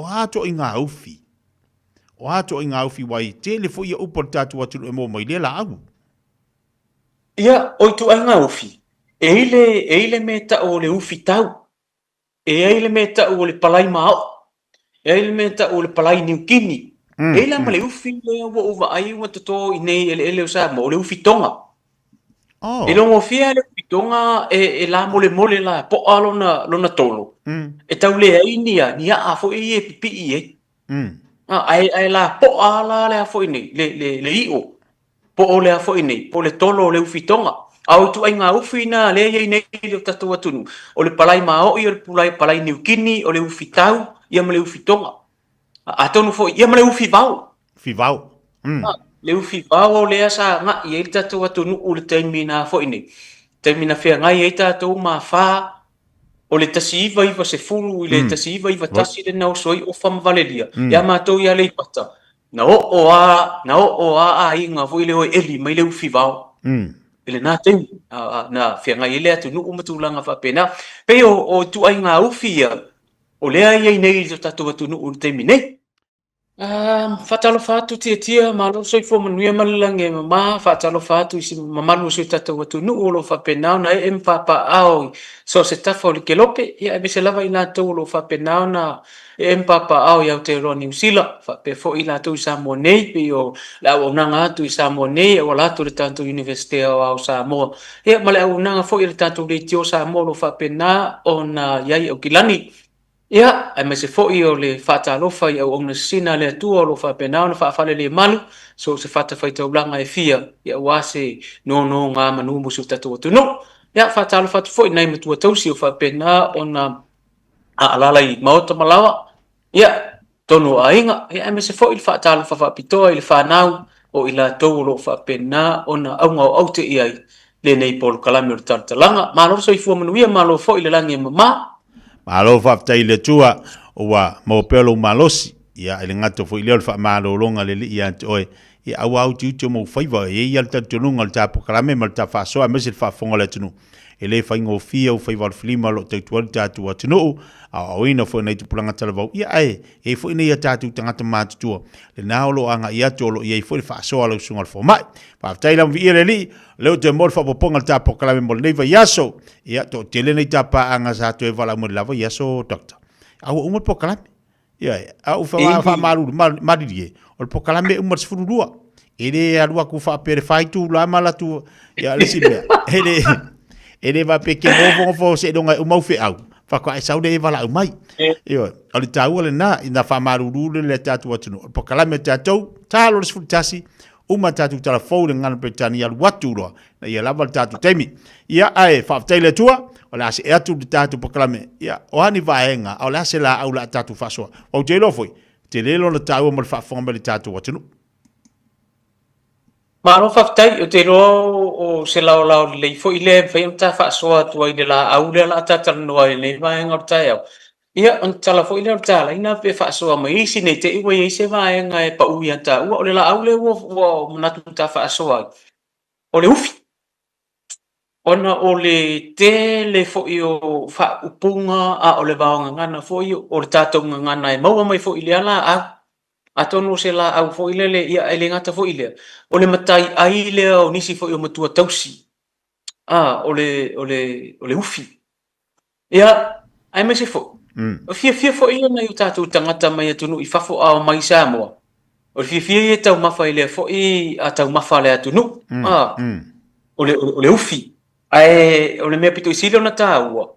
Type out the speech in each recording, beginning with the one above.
O a ituaiga ufi? O a ituaiga ufi aua e tele foi ia upu a le tatou atunuu e maua mai lea laau. Ia, o ituaiga ufi, e i le, e i le mea e tau o le ufi tau, e i ai le mea e tau o le palai mao'o, e i ai le mea e tau o le palai Niukini, e i ai la ma le ufi lea ua ou vaai ua toto i inei i eleele o Samoa, o le ufi toga. Oh. E logofia le ufi toga e, e lamolemole lapoa lona, lona tolo, e tau leai ni, ni a'a foi ia e pipii i ai. Ae, ae lapoa la le a foi nei, le, le, le i'o. Po o le a foi nei, po o le tolo o le ufi toga. A o ituaiga ufi na lea e i ai nei i lo tatou atunuu, o le palai maoi, o le pulai, palai Niukini, o le ufi tau, ia ma le ufi toga. Atonu foi, ia ma le ufi vao. Ufi vao. Mm. Le ufi vao lea sa agai ai le tatou atunuu i le taimi na foi nei. Taimi na feagai ai tatou ma afa o le 1990 i le 1991 lea na oso ai Ofa ma Valelia, ia matou i Aleipata, Na oo a, na oo a aiga foi lea o e eli mai le ufi vao. I lena taimi, na feagai ai le atunuu ma tulaga faapena. Pei o, o ituaiga ufi ia, o lea e i ai nei i lo tatou atunuu i le taimi nei. Faatalofa atu Tiatia, malo le soifua manuia ma le lagi e mama, faatalofa atu i se mamalu o si o tatou atunuu o lo o faapena ona ee ma papaaao i so o se tafa o le kelope, ia aemaise lava i latou o lo o faapena ona E ma papaaao i Aotearoa Niu Sila, faapea foi i latou i Samoa nei, pei o le auaunaga atu i Samoa nei e auala atu i le tatou Iunivesite Aoao o Samoa, ia ma le auaunaga foi a le tatou Leitio Samoa o lo o faapena ona i ai i Aukilani. Ia, aemaise foi o le faatalofa i auauna sisina a le Atua o lo o faapena ona faafalelemalu so o se fatafaitaulaga e fia, ia aua se nonogamanu mo si o tatou atunuu. Ia, faatalofa atu foi i nai matua tausi o faapena ona a alaala i maota ma laoa, ia, totonu o aiga, ia, aemaise foi le faatalofa faapitoa i le fanau o i latou o lo o faapena ona augaoaute i ai lenei polokalame o le talatalaga. Malo le soifua manuia, malo foi le lagi e mama. Malo faafetai i le Atua ua maua pea lou malosi, ia, e le gata foi i lea o le faamalologa a le Alii ia te oe, ia aua utiuti o mou faiva, e i ai lava le talitonuga o le ta polokalame ma le ta faasoa aemaise le faafofoga a le atunuu. E le faigofie au faiva alofilima o lo o tautua ai le tatou atunuu, aoaoina foi nai tupulaga talavou, ia ae i ai foi nai a tatou tagata matutua, lena o lo o agai atu o lo o i ai foi le faasoa a lau susuga i le fomai. Faafetai lava viia le Alii, o lea ua toe maua le faaopoopoga o le ta polokalame mo lenei vaiaso. Ia, toatele nai tapaaga sa toe valaau mai i le la vaiaso, Doctor. A ua uma le polokalame. Ioe, a ou faamalulu, malilie, o le polokalame e uma i le 12. E le alu atu faapea le 4 itula ma alu atu, ia le isi mea. E le, e le faapea ke nofonofo seiloga e uma au feau, faatoa e sau lea e valaau mai. Ioe, o le taua lena, ina faamalulu le le tatou atunuu. O le polokalame a tatou, ta loa le 11, uma tatou tala fou i le gagana Peretania alu atu loa, ina ia lava le tatou taimi. Ia, ae faafetai i le Atua, o le a see atu le tatou polokalame. Ia, o a ni vaega, a o le a se laau o le a tatou faasoa? Ou te iloa foi, tele lona taua mo le faafofoga mai a le tatou atunuu. Malo faafetai, ou te iloa o se laolao lelei foi lea e mafai ona ta faasoa atu ai i le laau lea o le a ta talanoa ai i lenei vaega o le taeao. Ia, ona tatala foi lea o le talaina pe faasoa mai isi ne i te i ua i ai se vaega e pau ia taua. O le laau lea ua ua manatu ta faasoa ai, o le ufi. Ona o le tele foi o faaupuga a o le vaogagana foi o le tatou gagana e maua mai foi i lea laau. Atonu o se laau foi lele, ia e le gata foi i lea, o le matai ai lea o nisi foi o matua tausi, a, o le, o le, o le ufi. Ia, aemaise foi, o fiafia foi ia nai o tatou tagata mai atunuu i fafo a omai i Samoa, o le fiafia ia e taumafa i lea foi a taumafa a le atunuu, a, o le, o le ufi. Ae o le mea pito i sili ona taua,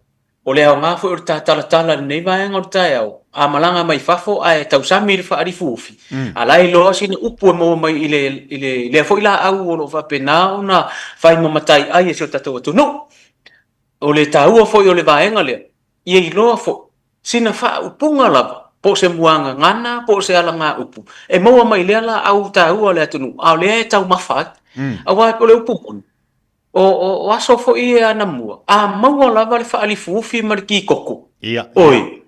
o le aoga foi o le ta talatala i lenei vaega o le taeao, a malaga mai fafo ae tausami i le faalifu ufi, a la e iloa sina upu e maua mai i le, i le, lea foi laau o lo o faapena ona fai ma matai ai e si o tatou atunuu. O le taua foi o le vaega lea, ia iloa foi sina faaupuga lava, po o se muagagana, po o se alagaupu, e maua mai i lea laau taua o le atunuu, a o lea e taumafa ai. Aua o le upu moni, o, o, o aso foi ia anamua, a maua lava le faalifuufi ma le kikoko, Ia, oi,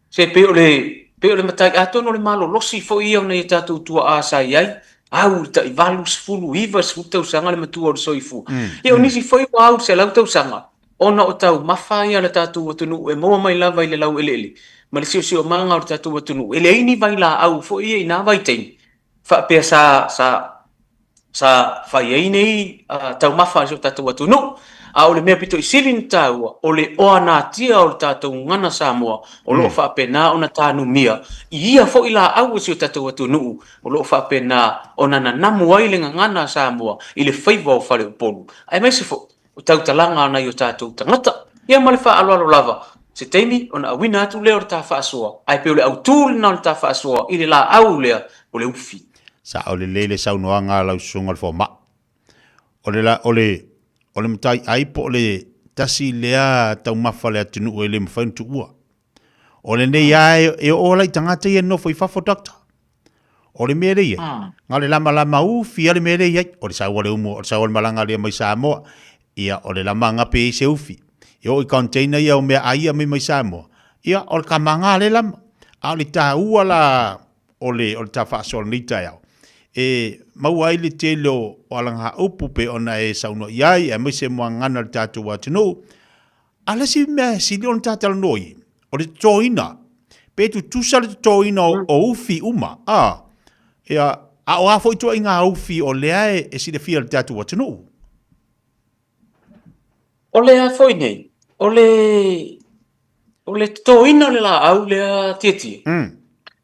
se pei o le, pei o le matai, atonu o le malolosi foi ia o nai o tatou tuaa sa i ai, au i le tai 80, 90 tausaga le matua o le soifua. Ia o nisi foi ua au i le 100 tausaga, ona o taumafa ia a le tatou atunuu e maua mai lava i le laueleele. ma le siosiomaga o le tatou atunuu, e leai ni vailaau foi ia i na vaitaimi faapea sa sa sa fai ai nei taumafa a si o tatou atunuu. A o le mea pito i sili ona taua, o le oanatia o le tatou gagana Samoa o lo o faapena ona tanumia i ia foi laau a si o tatou atunuu o lo o faapena ona nanamu ai le gagana a Samoa i le faiva o faleupolu, aemaise foi o tautalaga a nai o tatou tagata. Ia ma le faaaloalo lava, se taimi ona auina atu lea o le ta faasoa, ae pei o le autu lena o le ta faasoa i le laau lea o le ufi. Sao lelei le saunoaga a lau susuga o le fomai. O le la, o le, o le matai ai po o le tasi lea taumafa a le atunuu e le mafai ona tuua. O lenei lava e, e oo la i tagata ia e nofo i fafo, doctor. O le mea lea i ai, na o le lamalama ufi lava le mea lea i ai. O le sau a le umu, o le sau a le malaga lea mai Samoa, ia o le lamaga pe i ai se ufi. E oo i container ia o meaai ia aumai mai Samoa, ia o le kamaga lea lama. A o le taua la o le, o le ta faasoa i lenei taeao, e maua ai le tele o, o alagaupu pei ona e saunoa i ai, aemaise muagagana o le tatou atunuu. A le isi mea e sili ona ta talanoa i ai, o le totoina. Pe tutusa le totoina o, o ufi uma, a, ia, a o a foi ituaiga ufi o lea e, e silafia e le tatou atunuu? O le a foi nei, o le, o le totoina o le laau lea Tietie,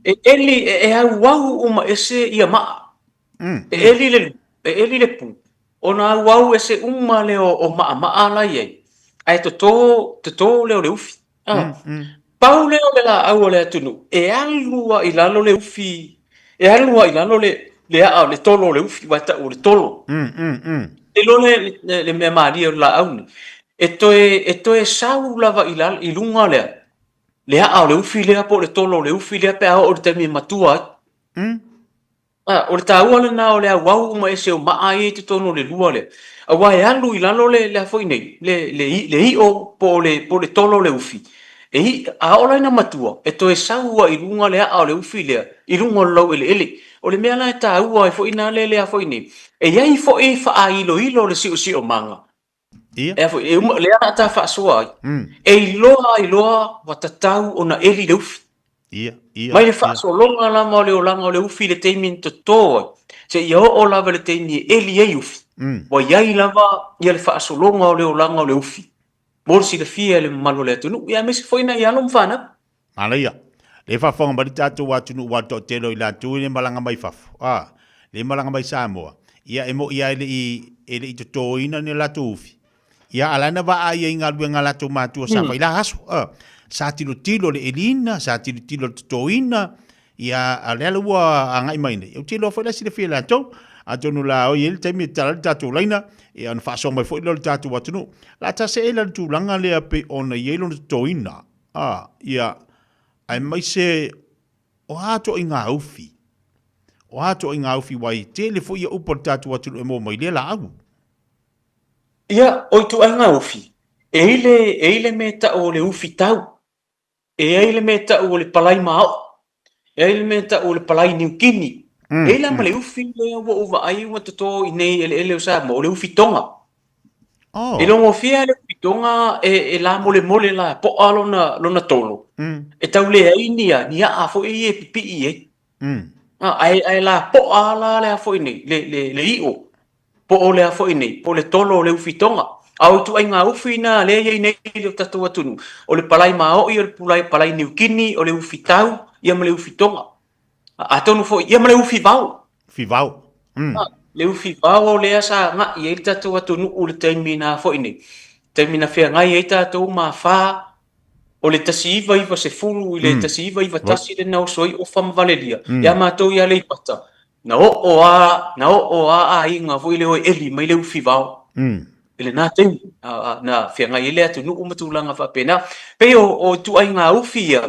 e eli, e, e auau uma ese ia maa. E eli le, e eli le pu, ona auau ese uma lea o, o maamaa la i ai, ae toto, toto lea o le ufi. Ah. Pau lea o le laau a le atunuu, e alu lava i lalo le ufi, e alu lava i lalo le, le aa, le tolo o le ufi, aua e tau o le tolo. E iloa le, le, le mea malie o le laau lenei, e toe, e toe sau lava i lalo, i luga lea, le aa o le ufi lea po o le tolo o le ufi lea pe a oo i le taimi e matua ai. A, o le taua lena o le auau uma ese o maa ia i totonu o le lua lea, aua e alu i lalo le, le a foi nei, le, le, le i'o po o le, po o le tolo o le ufi, e i, a oo la ina matua, e toe sau ai i luga le aa o le ufi lea, i luga o le laueleele. O le mea la e taua ai foi na le, le a foi nei, e i ai foi faailoilo o le siosiomaga, Ia. E a foi, e uma, lea a ta faasoa ai, e iloa ai loa ua tatau ona eli le ufi. Ia, ia, Mai le faasologa lava o le olaga o le ufi i le taimi na toto ai, seia oo lava i le taimi e eli ai ufi, ua i ai lava ia le faasologa o le olaga o le ufi mo le silafia e le mamalu o le atunuu, ia aemaise foi nai alo ma fanau. Manaia. Lea e faafofoga mai le tatou atunuu aua le toatele o i latou e le malaga mai fafo, a, le malaga mai Samoa, ia e moni lava e le i, e le i totoina ni a latou ufi, ia a o la e na vaai ai i galuega a latou matua sa fai la aso, a, sa tilotilo i le eliina, sa tilotilo i le totoina, ia a o lea la ua agai mai nei. Ou te iloa foi la e silafia e latou, atonu la o i ai le taimi e tatala ai le tatou laina, ia ona faasoa mai foi lea o le tatou atunuu. O le a ta see la i le tulaga lea pei ona i ai lona totoina. A, ia, aemaise o a ituaiga ufi? O a ituaiga ufi aua e tele foi ia upu a le tatou atunuu e maua mai lea laau. Ia, o ituaiga ufi, e i le, e i le mea e tau o le ufi tau, e i ai le mea e tau o le palai mao'o, E i ai le mea e tau o le palai Niu Kini. E i ai la ma le ufi lea ua ou vaai ua toto i nei eleele o Samoa, o le ufi Toga. Oh. E logofia le ufi Toga e, e lamolemole la po'a lona, lona tolo. E tau leai ni a, ni a'a foi ia e pipii ai. Ae, ae lapo'a la le a foi nei, le, le, le i'o. Po o le a foi nei, po o le tolo o le ufi Toga. A o ituaiga ufi na lea e i ai nei i lo tatou atunuu, o le palai maoi, o le pulai, palai Niu Kini, o le ufi tau, ia ma le ufi Toga. Atonu foi, ia ma le ufi vao. Ufi vao. Mm. Le ufi vao lea sa agai ai le tatou atunuu i le taimi na foi nei. Taimi na feagai ai tatou ma afa o le 1990 i le 1991 lea na oso ai Ofa ma Valelia, ia matou i Aleipata, Na oo a, na oo a aiga foi lea o e eli mai le ufi vao. I lena taimi, na feagai ai le atunuu ma tulaga faapena. Pei o, o ituaiga ufi ia,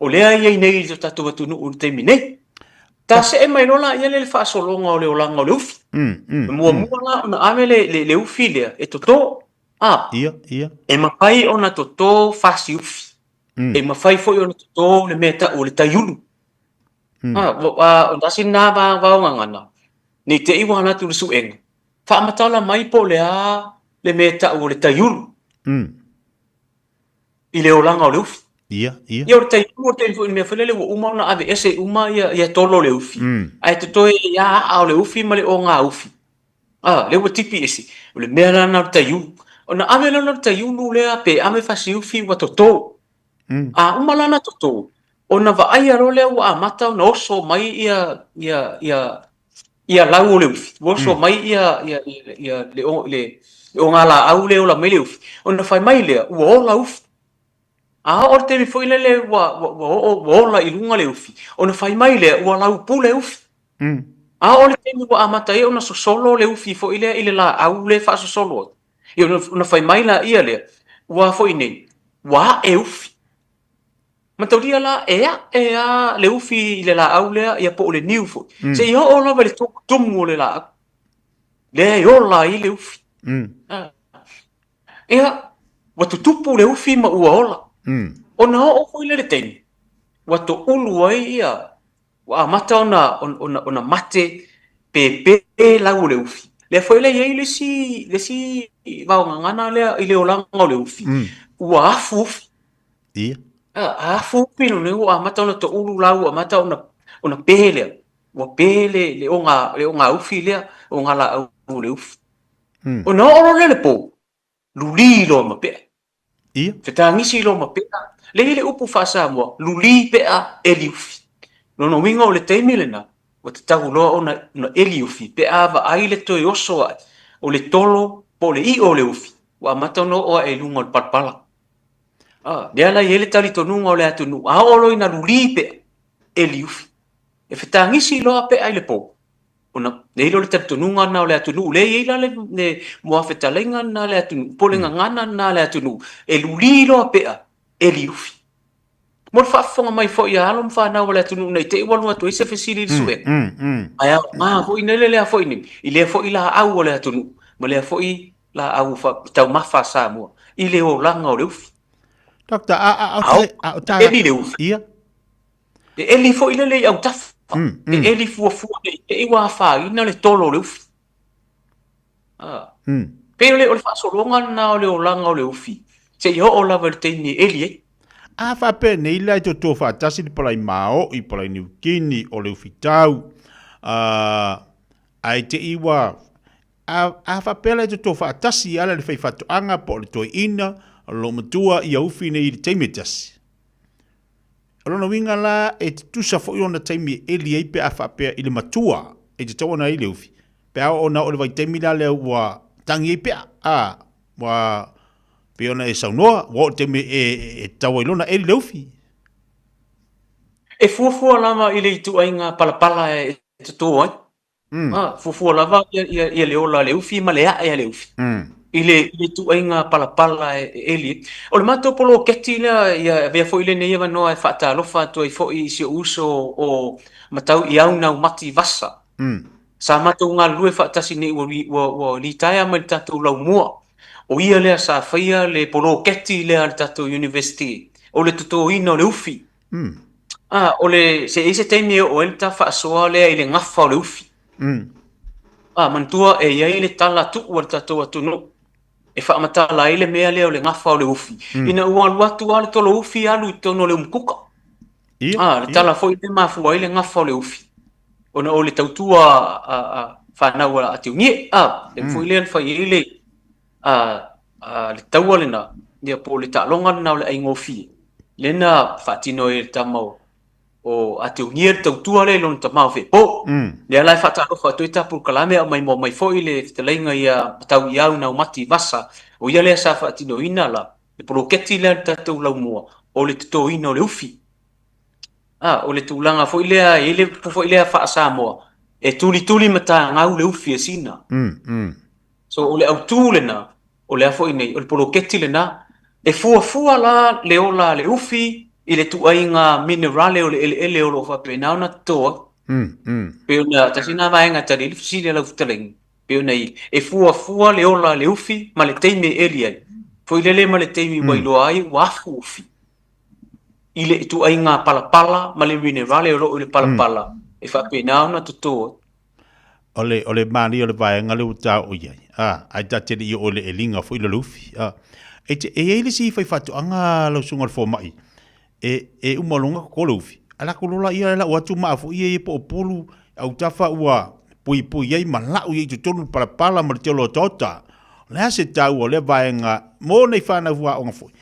o lea e i ai nei i lo tatou atunuu i le taimi nei. Ta see mai loa la ia le faasologa o le olaga o le ufi. E muamua la ona ave le, le, le ufi lea e toto. A, Ia, ia. e mafai ona toto fasi ufi. E mafai foi ona toto le mea e tau o le taiulu. A, o tasi lena vaogagana, ne i te i ua alu atu i le suega, faamatala mai po o le a le mea e tau o le taiulu i le olaga o le ufi. Ia, ia. Ia, o le taiulu o le taimi foi i le mea foi lele ua uma ona aveese uma ia, ia tolo o le ufi. Ae totoe ai lava aa o le ufi ma le ogaufi. A, lea ua tipi ese. O le mea la lena o le taiulu. Ona ave lea o le taiulu lea pe ave fasiufi ua toto. A uma la ona toto, ona vaaia loa lea ua amata ona oso mai ia, ia, ia, ia lau o le ufi, ua oso mai ia, ia, ia, le, le, le ogalaau lea e ola mai le ufi, ona fai mai lea, ua ola ufi. A oo le taimi foi lele ua, ua, ua oo, ua ola i luga le ufi, ona fai mai lea, ua laupule ufi. A oo le taimi ua amata ai ona sosolo le ufi foi lea i le laau lea e faasosolo ai, ia ona fai mai laia lea, ua foi nei, ua ae ufi. Mataulia la, e ae lava le ufi i le laau lea, ia po o le niu foi, seia oo lava i le tumutumu o le laau, lea e ola ai le ufi. Ia, ua tutupu le ufi ma ua ola. Ona oo foi lea i le taimi, ua toulu ai ia, ua amata ona, ona, ona mate pe pē lau o le ufi. Lea foi la e i ai le isi, le isi vaogagana lea i le olaga o le ufi, ua afu ufi. Ia. A afu ufi lona ua amata ona toulu lau, ua amata ona, ona pē lea. Ua pē le, le oga, le ogaufi lea, ogalaau o le ufi. Ona oo loa lea i le po, luli loa ma pea. Ia. Fetagisi loa ma pea. Lea e i ai le upu faa-Samoa, luli pea eli ufi. Lona uiga o le taimi lena, ua tatau loa ona, ona eli ufi pe a vaai le toe oso ae o le tolo po o le io o le ufi, ua amata ona oo ae i luga o le palapala. A, lea la e i ai le talitonuga o le atunuu, a oo loa ina luli pea, eli ufi. E fetagisi loa pea i le po, Ona i ai lea o le talitonuga lena o le atunuu, lea e i ai la le, le muafetalaiga lena a le atunuu, po o le gagana lena a le atunuu, e luli loa pea, e liufi. Mo le faafofoga mai foi a alo ma fanau a le atunuu ne i te i ua alu atu ai se fesili i le suega, ae aoga foi lele lea foi nei, i lea foi laau a le atunuu, ma lea foi laau taumafa a Samoa i le olaga o le ufi. Doctor, a, a, a, a, a, a, eli le ufi. Ia. E eli foi lele i autafa, e eli fuafua ne i te i ua afaina le tolo o le ufi. Ah. Pei o le, o le faasologa lena o le olaga o le ufi, seia oo lava i le taimi e eli ai. A faapenei la e toto faatasi le palai maoi, palai niukini, o le ufi tau, ae te i ua, a, a faapea la e toto faatasi ala le faifaatoaga po o le toeaina, o le loomatua ia ufi nei i le taimi e tasi. O lona uiga la, e tutusa foi ona taimi e eli ai pe a faapea i le matua e tatau ona ai le ufi, pe a oo ona oo i le vaitaimi la lea ua tagi ai pea, a, ua pei ona e saunoa, ua oo i le taimi e, e tatau ai loa ona eli le ufi. E fuafua lava i le ituaiga palapala e toto ai. A, fuafua lava ia, ia, ia le ola a le ufi ma le ae a le ufi. I le, i le ituaiga palapala e, e eli ai. O le matou poloketi lea, ia avea foi lenei avanoa e faatalofa atu ai foi i si ou uso o Matau Iau Naumati Vasa. Sa matou galulue faatasi nei ua, ua, ua litaea mai le tatou laumua. O ia lea sa faia le poloketi lea a le tatou University o le totoina o le ufi. A, o le, se i ai se taimi e oo ai le ta faasoa lea i le gafa o le ufi. A, manatua e i ai le tala tuu a le tatou atunuu e faamatala ai le mea lea o le gafa o le ufi. Ina ua alu atu lava le tolo ufi alu i totonu o le umukuka. A, le tala foi lea e mafua ai le gafa o le ufi. Ona o le tautua a fanau a Atiunie. A, le foi lea na fai ai le, a, a, le taua lena, ia po o le taaloga lena o le aigofie, lea na faatino ai e le tama o, o Atiunia le tautua lea i lona tama o Feepo. Lea la e faatalofa atu ai ta polokalame a o maimoa mai foi le fetalaiga ia Matauiau Naumati Vasa, o ia lea sa faatinoina la le poloketi lea a le tatou laumua o le totoina o le ufi. A, o le tulaga foi lea, e i ai le upu foi lea faa-Samoa, e tulituli matagau le ufi e Sina. So o le autu lena, o le a foi nei, o le poloketi lena. E fuafua la le ola a le ufi i le tuaiga minerale o le eleele o lo o faapena ona toto ai. Pei ona tasi lena vaega e tali ai le fesili a lau fetalaiga, pei ona i, e fuafua le ola a le ufi ma le taimi e eli ai, foi lele ma le taimi ua iloa ai ua afu ufi i le ituaiga palapala ma le minerale o lo o i le palapala e faapena ona toto ai. O le, o le malia o le vaega lea ua taoo i ai, a, ae ta te le i oo i le eliga foi o le ufi, a. E te, e i ai le isi faifaatoaga lau susuga i le fomai, E, e uma loga toto le ufi, ae latou lola ia e lau atu maa foi ia ia po o pulu, autafa ua puipui ai ma lau ia i totonu le palapala ma le tele o otaota. O le a se taua o lea vaega mo nei fanau aoga foi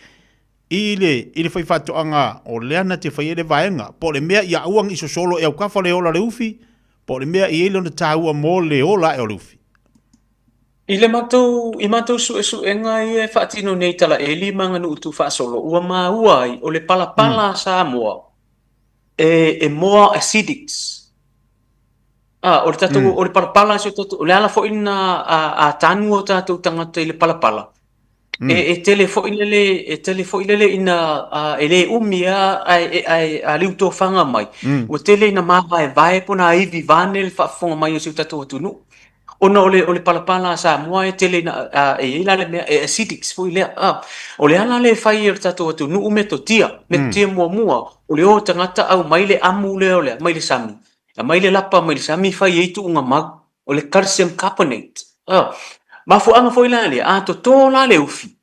i le, i le faifaatoaga o lea na te fai ai le vaega, po o le mea ia aua ne i sosolo e autafa le ola o le ufi, po o le mea e i ai lona taua mo le ola ae o le ufi. I le matou, i matou suesuega ia e faatino nei i Talaeli ma Aganuu Tuufaasolo, ua maua ai o le palapala a Samoa e, e more acidic. A, o le tatou, o le palapala a si o tatou, o le ala foi lena a, a tanu o tatou tagata i le palapala, e, e tele foi lele, e tele foi lele ina, a, e le umi a, ae, ae a liutofaga mai, ua tele ina mavaevae po o nā ivi vaeane le faafofoga mai o si o tatou atunuu. Ona o le, o le palapala a Samoa e tele ina, a, e i ai la le mea e acidic foi lea. A, o le ala lea e fai e le tatou atunuu metotia, metotia muamua, o le o tagata aumai le amu lea o le, mai le sami, aumai le lapa mai le sami fai ai tuuga mau, o le calcium carbonate. A, mafuaaga foi la lea, a toto la le ufi,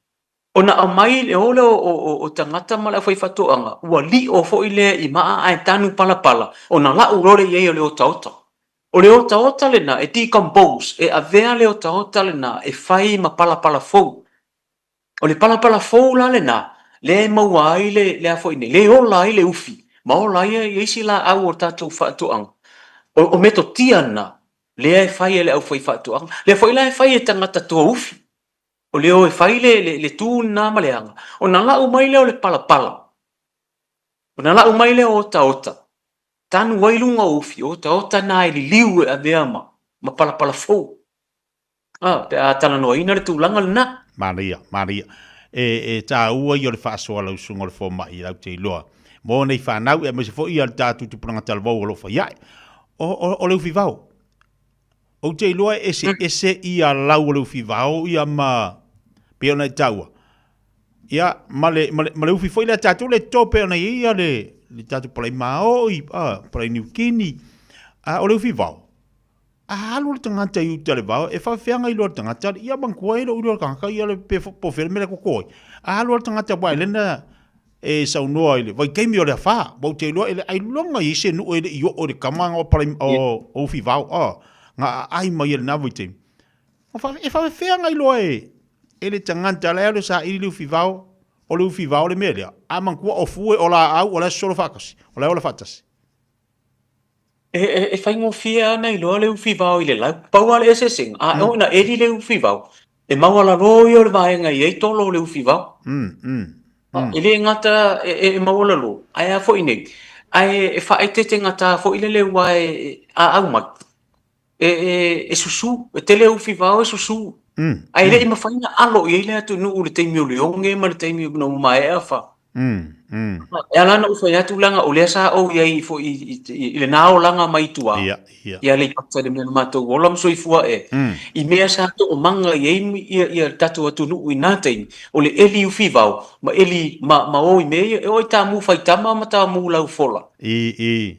Ona aumai le o lea o tagata ma le aufaifaatoaga, ua lio foi lea i maa ae tanu palapala, ona lau loa lea i ai o le otaota. O le otaota lena e decompose, e avea le otaota lena e fai ma palapala fou. O le palapala fou la lena, lea e maua ai le, le a foi nei, lea e ola ai le ufi, ma ola ai isi laau o tatou faatoaga. O metotia na, lea e fai e le aufaifaatoaga. Lea foi la e fai e tagata toa ufi. O le o e fai le, le, le tū lena ma le aga, ona lau mai lea o le palapala, ona lau mai lea o otaota, tanu ai luga o ufi, o otaota na e liliu e avea ma, ma palapala fou. A, pe a talanoaina le tulaga lena. Manaia, manaia. E, e tāua ia o le faasoa lau susuga o le fomai lau te iloa. Mo nei whanau, e aemaise foi ia le tātou tupulaga talavou o lo o fai ae. O, o, o le ufi vao, Ou te iloa e eseese ia lau o le ufi vao ia ma pei ona e taua. Ia ma le, ma le, ma le ufi foi lea tatou le toto pei ona i ai ia le, le tatou palai maoi, a, palai niukini. A o le ufi vao, a alu le tagata i uta le vao, e faafefea iloa le tagata, ia manatua e lou iloa le tagata ia le pe po o fea le mea le toto ai. A alu le tagata aua e lena e saunoa i le vaitaimi o le afa, ua ou te iloa e le ailoga i ai se nuu e le i oo i le kama o palai o ufi vao a na aai mai e lena vaitaimi. E faafefea ona iloa e e le tagata la e alu e saili le ufi vao, o le ufi vao le mea lea, a manatua o fue o laau o la e sosolo faatasi, o la e ola faatasi. E, e, e faigofie lava ona iloa le ufi vao i le lau. Pau lava le eseesega, a oo ina eli le ufi vao, e maualalo ia o le vaega e i ai tolo o le ufi vao. E le gata e, e maualalo, ae a foi nei, ae e faaeteetegata foi le leuae a aumai, e, e, e susu, e tele ufi vao e susu. Ae le i mafai ona alo i ai le atunuu i le taimi o le oge ma le taimi ina ua maea fa. E ala ona ou fai atu leaga o lea sa ou i ai foi i, i, i lena olaga mai tua. Ia, ia. I Aleipata i le mea na matou ola ma soifua ea. I mea sa toomaga i ai ia, ia le tatou atunuu i na taimi, o le eli ufi vao ma eli ma, ma o i mea ia, e oo i tamu faitama ma tamu laufola. I, i.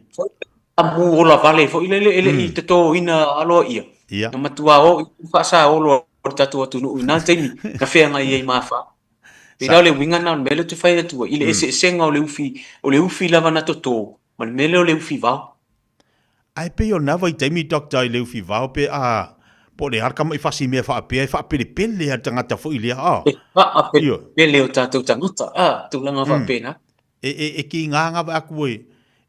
Tamu ola vale foi lele e le i totoina aloaia. Ia. Na matua o i faasaolo o le tatou atunuu i na taimi, na feagai ai ma afa. Pei la o le uiga lena o le mea lea ou te fai atu ai, i le eseesega o le ufi, o le ufi lava na toto, ma le mea lea o le ufi vao. Ae pei o lena vaitaimi Doctor i le ufi vao pe a, po o le a le tama'i fasi mea faapea e faapelepele lava le tagata foi lea a. E faapelepele o tatou tagata, a, tulaga faapena. E, e, e kīgā ngava aku e,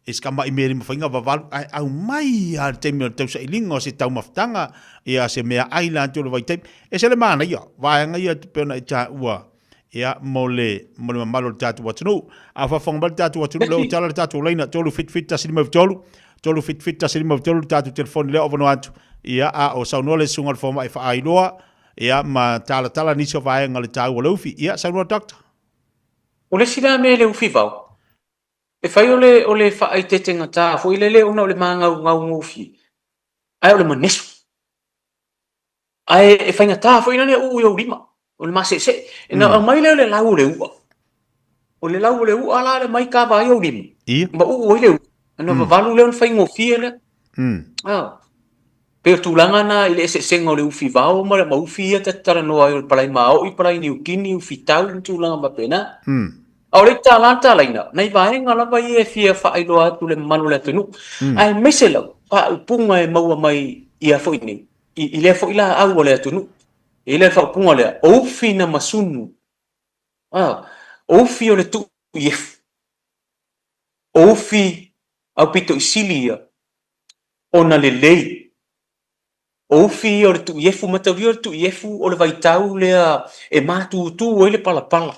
e se tama'i mea e le mafai ona vavalu, ae aumai lava i le taimi o le tausailiga o se taumafataga, ia se meaai latou i le vaitaimi. E ese le manaia, vaega ia e pei ona e taua, ia, mo le, mo le mamalu o le tatou atunuu. A faafofoga mai le tatou atunuu, lea ua tala le tatou laina 377 153, 377 153 le tatou telefoni lea o avanoa atu, ia, a o saunoa le susuga i le fomai faailoa, ia, ma talatala nisi o vaega o le taua o le ufi. Ia, saunoa Doctor. O le isi la mea i le ufi vao, E fai o le, o le faaeteetegatā foi lele ona o le māgaugau gofie, ae o le manesu. Ae e faigata foi la le uu i ou lima, o le maseesee. E na aumai lea o le lau o le ua. O le lau o le ua la le mai kava ai ou lima, Ia. ma uu ai le ua. Ona vavalu lea ona faigofie lea. Ah. Pei o tulaga na i le eseesega o le ufi vao ma, ma ufi ia ta te talanoa ai o le palai maoi, palai niukini, ufi tau ma tulaga faapena. A o le tala talaina, nai vaega lava ia e fia faailoa atu le mamalu o le atunuu. Aemaise lava faaupuga e maua mai ia foi nei, i lea foi laau a le atunuu. E i ai le faaupuga lea, o ufi na masunu, o ufi o le tuu iefu, o ufi aupito i sili ia ona lelei. O ufi ia o le tuu iefu, mataulia o le tuu iefu o le vaitau lea e matutu ai le palapala.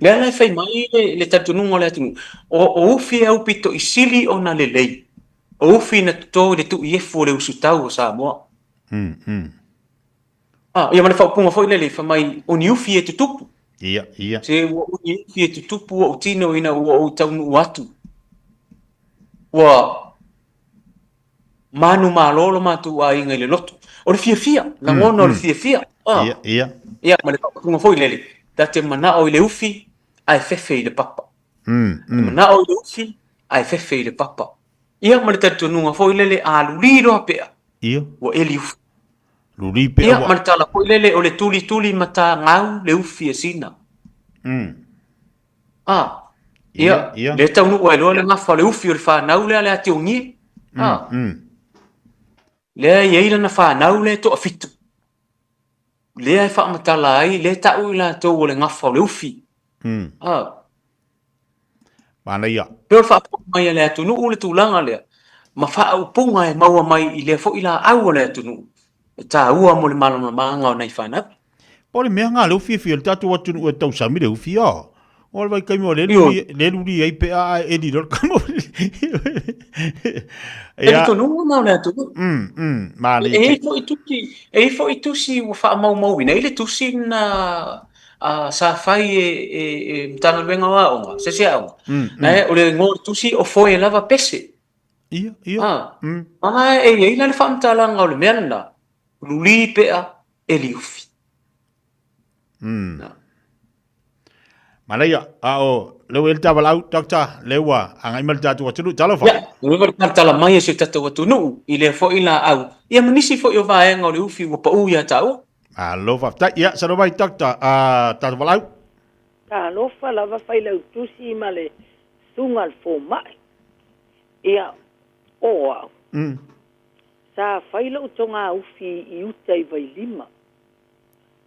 Lea la e fai mai le talitonuga o le atunuu, o ufi e aupito i sili ona lelei, o ufi na toto i le tuu iefu o le usutau o Samoa. Ia ma le faaupuga foi lele fai mai, o ni ufi e tutupu. Ia, ia. Se ua uni ufi e tutupu ou tino ina ua ou taunuu atu. Ua manumalo lo matou aiga i le loto. O le fiafia, lagona o le fiafia. Ia, ia. Ia, ma le faaupuga foi lele, ta te manao i le ufi ae fefe i le papa. Manao i le ufi ae fefe i le papa. Ia, ma le talitonuga foi lele, a luli loa pea, ua eli ufi. Luli pea Ia, ma le tala foi lele, o le tulituli matagau le ufi a Sina. Ia, lea taunuu ai loa le gafa o le ufi o le fanau lea a le Atiogie. Lea e i ai lana fanau lea e toafitu. Lea e faamatala ai, lea e tau i latou o le gafa o le ufi. Manaia. Pei o le faafofoga mai a le atunuu le tulaga lea, ma faaupuga e maua mai i lea foi laau a le atunuu, e taua mo le malamalamaga o nai fanau. Po o le mea lena lea ua fiafia ai le tatou atunuu e tausami le ufi, a? O le vaitaimi o lea e luli ai pe a eli loa le kamo. Ia. Talitonuga na o le atunuu. Manaia. E i ai foi tusi, e i ai foi tusi ua faamaumauina, e i ai le tusi na sa fai e Matagaluega o Aoga, se isi aoga, o le igoa o le tusi o Foe Lava Pese. Ia, ia. A, e i ai la le faamatalaga o le mea lena, luli pea eli ufi. Manaia, a o lea ua i ai le ta valaau, Doctor, lea ua agai mai le tatou atunuu. Talofa. Ia, lea ua talatala mai e si o tatou atunuu i lea foi laau, ia ma nisi foi o vaega o le ufi ua pau ia tāua. Malo faafetai. Ia, saunoa mai Doctor, tatou valaau. Talofa lava Failautusi ma le susuga a le fomai. Ia, o au, sa fai lou togaufi i uta i Vailima.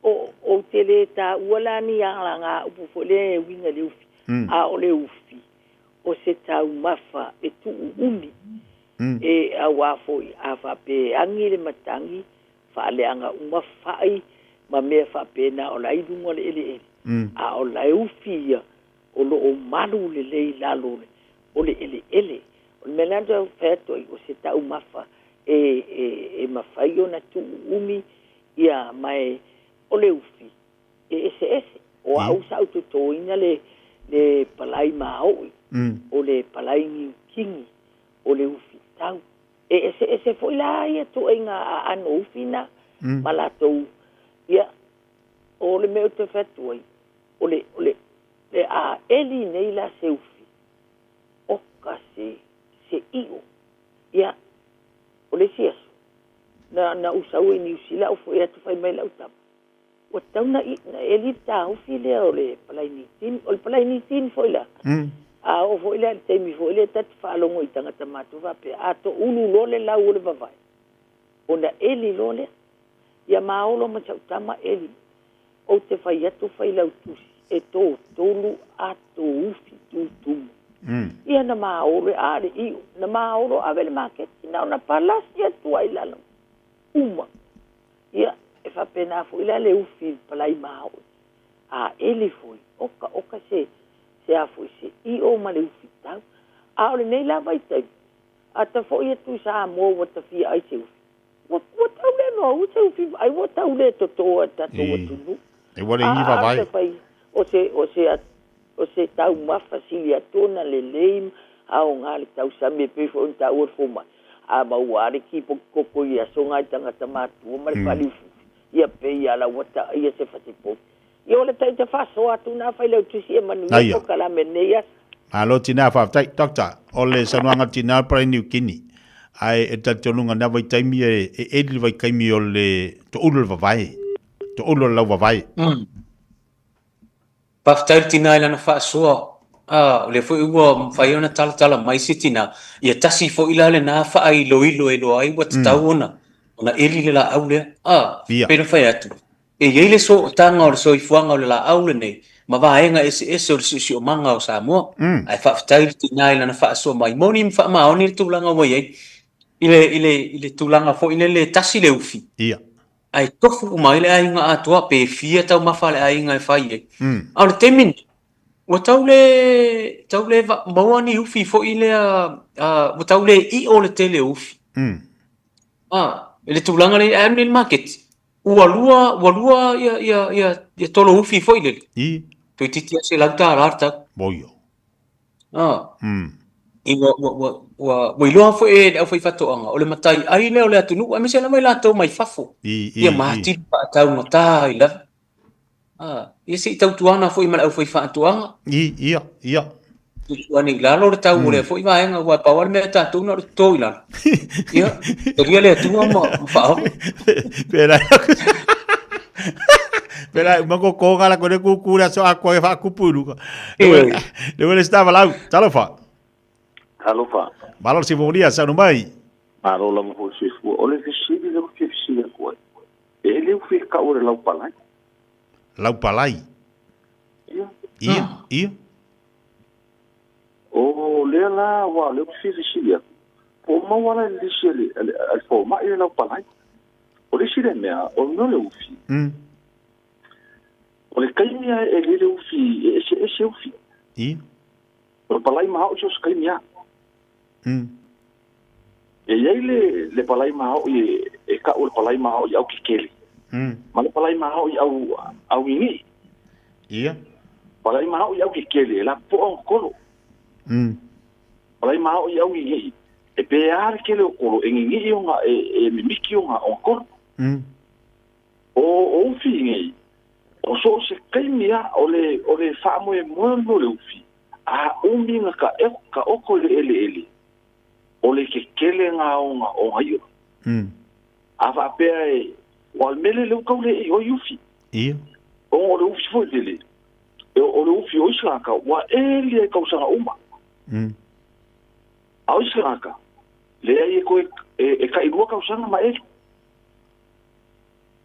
O, ou te le taua la ni alagaupu foi lea e uiga i le ufi, a o le ufi, o se taumafa e tuu umi, e auā foi a faapea e agi le matagi, faaleaga uma fai ma mea faapena o la e i luga o le eleele, a o le ufi ia o lo o malu lelei i lalo o le eleele. O le mea lena ou te fai atu ai, o se taumafa e, e, e mafai ona tuu umi ia, ma e, o le ufi e eseese. O au sa ou totoina le, le palai maoi, o le palai niukini, o le ufi tau. E eseese foi la ia ituaiga aano ufi na ma latou, ia, o le mea ou te fai atu ai, o le, o le, le a eli nei la se ufi, oka se, se io. Ia, o le isi aso, na, na ou sau ai i Niu Sila ou foi atu fai mai lau tama, Ua tatau na eli le taofi lea o le palainitin. O le palainitin foi la, a oo foi lea i le taimi foi lea ta te faalogo i tagata matutua faapea, a toulu loa le lau o le vavae, ona eli loa lea. Ia maolo ma sau tama eli. Ou te fai atu Failautusi e totolu ato ufi tutumu. Ia na maolo e a le iu, na maolo ave i le maketi, na ona palasi atu lava i lalo, uma. Ia, e faapena foi la le ufi i le palai maoi. A eli foi, oka oka se, se a foi, se io ma le ufi tau. A o lenei la vaitaimi, a ta foi atu i Samoa ua ta fia ai se ufi, ua, ua tau le noaua se ufi vaai, ua tau le totoa e tatou atunuu. E ua le igi vavae. A, a fai, o se, o se, o se taumafa sili atu ona lelei ma aoga le tausami e pei foi ona taua le fomai. A maua lava le kipokikoko i aso nai tagata matua ma le faaliufufi, ia pei lava la ua taaia se fasipovi. Ia o le taita faasoa atu na Failautusi e manuia polokalame lenei aso. Malo tina faafetai. Doctor, o le saunoaga a le tina o le palai Niu Kini, ae e talitonuga na vaitaimi e eli le vaitaimi o le toulu o le vavae, toulu o le lau vavae. Faafetai i le tina i lana faasoa. A, o lea foi ua mafai ona talatala mai se tina, ia tasi foi la lena faailoilo e iloa ai ua tatau ona ona eli le laau lea. A, pei ona fai atu, e i ai le sootaga o le soifuaga o le laau lenei ma vaega eseese o le siosiomaga o Samoa. Ae faafetai i le tina i lana faasoa mai moni ma faamaoni le tulaga ua i ai i le, i le, i le tulaga foi lele e tasi le ufi. Ae tofu uma ai le aiga atoa pe fia taumafa a le aiga e fai ai. A o le taimi lenei, ua tau le, tau le maua ni ufi foi lea, ua tau le io le tele o ufi. I le tulaga lea, ae alu nei i le maketi, ua lua, ua lua ia, ia, ia, ia tolo ufi foi lele. Toeitiiti lava $100 le tau. Boio. Ua, ua, ua, ua, ua iloa foi e le aufaifaatoaga, o le matai ai lea o le atunuu, aemaise lava i latou mai fafo. Ia ma atili faataugata ai lava. Ia se i tautuana foi ma le aufaifaatoaga. Ia, ia. Tuu ane i lalo le tau o lea foi vaega, aua e pau lava le mea a tatou na o le toto i lalo. Ia, talia le Atua ma faaola. Pera. Pera, uma kokoga la kone kuku la so akwa e whakupu i luka. Le wele stava lau, talofa. Talofa. Malo si volia sa no mai. Malo lava foi soifua. O le fesili lea ou te fesili atu ai. E le u fia kau o le lau palai. Lau palai. Ia. Ia, ia. O lea la, aua o lea ou te fia fesili atu, po o maua la i le lisi a le, a le, a le fomai le laupalai. O le isi lea mea, o le mea o le ufi. O le taimi lava e lele ufi, e eseese ufi. O le palai mahao'i so o se taimi lava. E i ai le, le palai mahao'i e, e ka'u o le palai mahao'i au kekele. Ma le palai mahao'i au, au gigii. Palai mahao'i au kekele, e lapopoa ona kolo. Palai mahao'i au gigii, e pe a le kele o kolo, e gigii ona, e, e mimiki ona, ona kolo. O, o ufi nei, o so o se taimi lava, o le, o le faamoemoe o le mea o le ufi, a umi na ka, ka oko i le eleele, o le kekele nga ona, ona i'a. A faapea e, ua o le mea lea lea ua tau le i oi ufi. Ona o le ufi foi lele, e, o le ufi o isi tagata, ua eli ai tausaga uma. A o isi tagata, leai e toe, e, e tailua tausaga ma eli.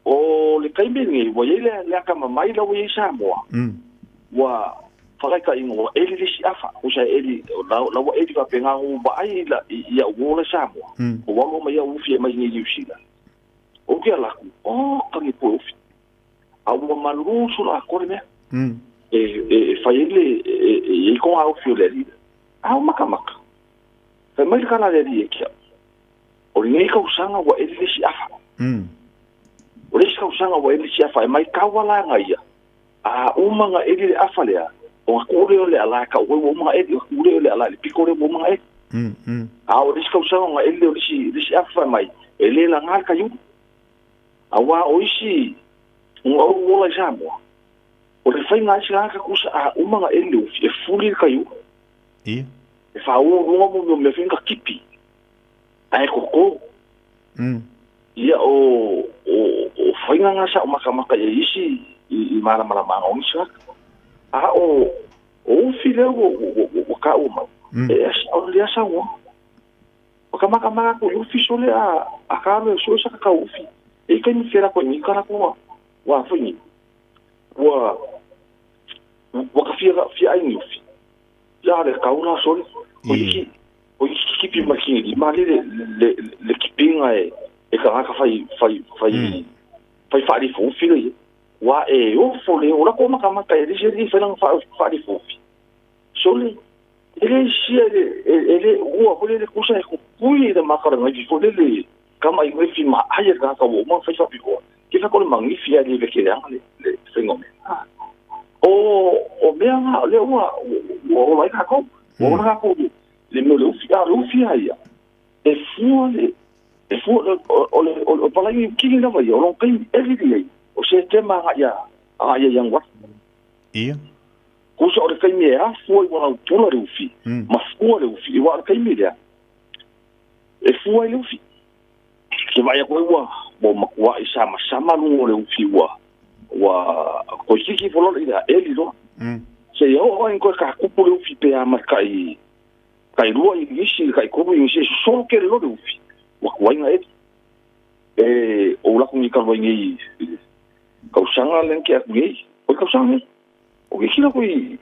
O le taimi lenei, ua i ai le, le atamamai la ua i ai Samoa, ua faataitaiga ua eli le isi afa, tusa e eli, la, la ua eli faapena ona ou vaai i, la, i, i au uo la i Samoa, ua alu mai au ufi e mai i Niu Sila. Ou te alu atu, oh, kagi pue ufi. A ua malū solo atoa le mea. E, e, e fai ai le, e, e, e i ai kona ufi o le alii. A o makamaka. Fai mai le tala a le alii e ki au. O lenei tausaga ua eli le isi afa. O le isi tausaga ua eli le isi afa, e maitau ala ana ia, a uma ona eli le afa lea, ona tuu lea o le ala e tau ai ua uma ona eli, ona tuu lea o le ala i le pito lea ua uma ona eli. A o le isi tausaga ona eli lea o le isi, le isi afa fai mai, e le laga le kaiulu. Aua o isi, ua ou ola i Samoa, o le faiga a isi tagata tusa a uma ona eli le ufi, e fuli le kaiulu. E faaua luga mo mea foi na kipi. Ae koko. Ia o, o, o faiga na sa o makamaka i ai isi i, i malamalamaaga o nisi tagata. A o, o ufi lea ua, ua, ua, ua taua mai, e asa, o le saunoaga. O ka makamaka atu i ufi sole a, a ka alu e sue sa kakau ufi. E i taimi fela koe ni kala kua, ua foi ni. Ua, ua ka fia, fia ai ni ufi. Ia le kau la sole, o iki, o iki kipi mai ki i ma le, le, le kipinga e, e tagata fai, fai, fai, fai whaarifo ufi le. Ua e ofo le, o la ko makamaka e lise li whailanga whaarifo ufi. Sole, e le sia le, e le, ua fo le le kusa e kukui i le makara ngai fo le le, kama i ngai fi ma ai e tagata ua uma fai whapikoa. Ke whako le mangifi a le veke le anga le, le whainga mea. O, o mea ngā, le ua, ua ola ai kākou. Ua ola kākou le, le mea o le ufi, a o le ufi a ia, e fua le, e fua, o, o, le, o, o palai kini lava ia, o lona taimi eli li ai, o Setema agai ia, agai ia Ianuari. Kusa o le taimi e afua i ua laupula le ufi, ma fua le ufi, i ua o le taimi lea, e fua ai le ufi. Ke vaai atu ai ua, ua matuai samasama luga o le ufi ua, ua toeitiiti ifo loa le ila eli loa. Seia oo ai koe ka kupu le ufi pe a ma le kai kai lua igisi le kai tolu igisi e sosolo tele loa le ufi ua tuai na eli. E ou laku nei talu ai nei i le tausaga lea na tea atu nei, o le tausaga nei. O ke kila koe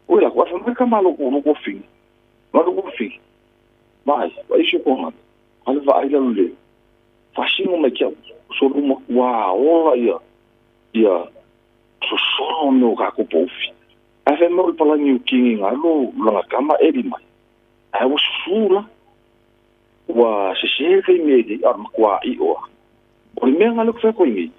oe laku ae fai mai le tama a loku loku afine, ma loku afine, vaai, vaai si o koa ale vaai lalo le faasino mai ke au, solo matua ola ia ia sosolo mea o tatou poufi. Ae fai mai o le palagi o kini galo lana tama eli mai. Ae ua susu la. Ua sese le taimi e lei, a o le matua io a. O le mea na lea ou te fai atu ai nei,